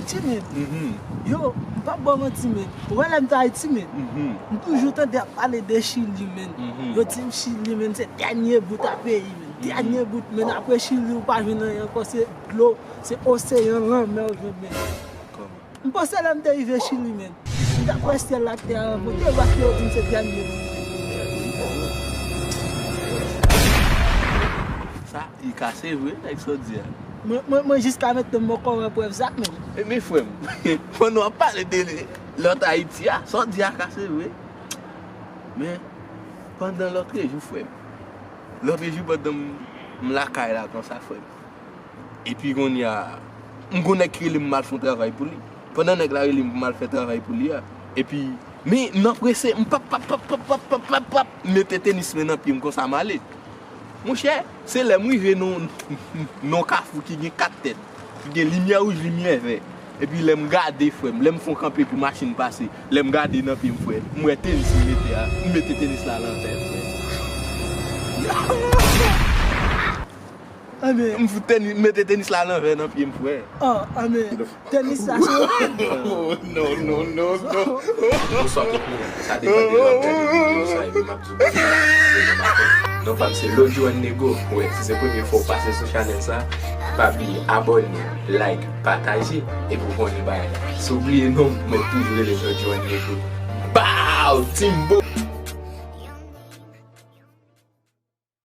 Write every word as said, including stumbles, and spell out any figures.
Ayiti, men. Yo, m p ap ba w manti, men. Ou wè lè m te Ayiti, men. M toujou tande y ap pale de Chili, men. Yo di m Chili, men, se dènye bout a peyi, men. Dènye bout, men. Apre Chili, ou pa jwenn anyen ankò, se dlo, se oseyan, lanmè ou jwenn, men. M panse lè m te rive Chili, men. M t ap wè syèl la ak tè a rankontre, paske yo di m se dènye bout. Sa, li kase vre, nèg sa w di a. Mwen, mwen, mwen jiska mentnan m poko wè prèv sa, men. Ebyen, frè m, pandan w ap pale de lòt Ayiti a, sa w di a kase vre. Men, pandan lòtrejou, frè m, lòtrejou pandan m, m lakay la konsa, frè m. Epi kounye a, m gon nèg ki rele m m al fè yon travay pou li. Pandan nèg la rele m pou m al fè travay pou li a, epi, men nan prese, m pap, pap, pap, pap, pap, pap, pap, m mete tenis mwen nan pye m konsa m ale. Monchè, se lè m rive nan, nan yon kafou ki gen kat tèt, ki gen limyè wouj, limyè vè. Epi lè m gade, frè m, lè m fè yon kanpe pou machin pase, lè m gade nan pye m, frè, m wè tenis m mete a, m mete tenis la nan vè, frè. Anben, M fout tenis, m mete tenis la nan vè nan pye m, frè. Oh, anben, tenis la se. Non, non, non, non. Bonswa tout moun. Sa depann de lè w ap gade videyo sa, epi m ap di w bonswa, se nan maten. Non pa m se Lodjo and Nego. Wè, si se premye fwa w pase sou chanèl sa, pa bliye abòne, like, pataje, epi w konnen bagay la. Si w bliye non m, mwen toujou rele Lodjo and Nego. Baw! Timbo!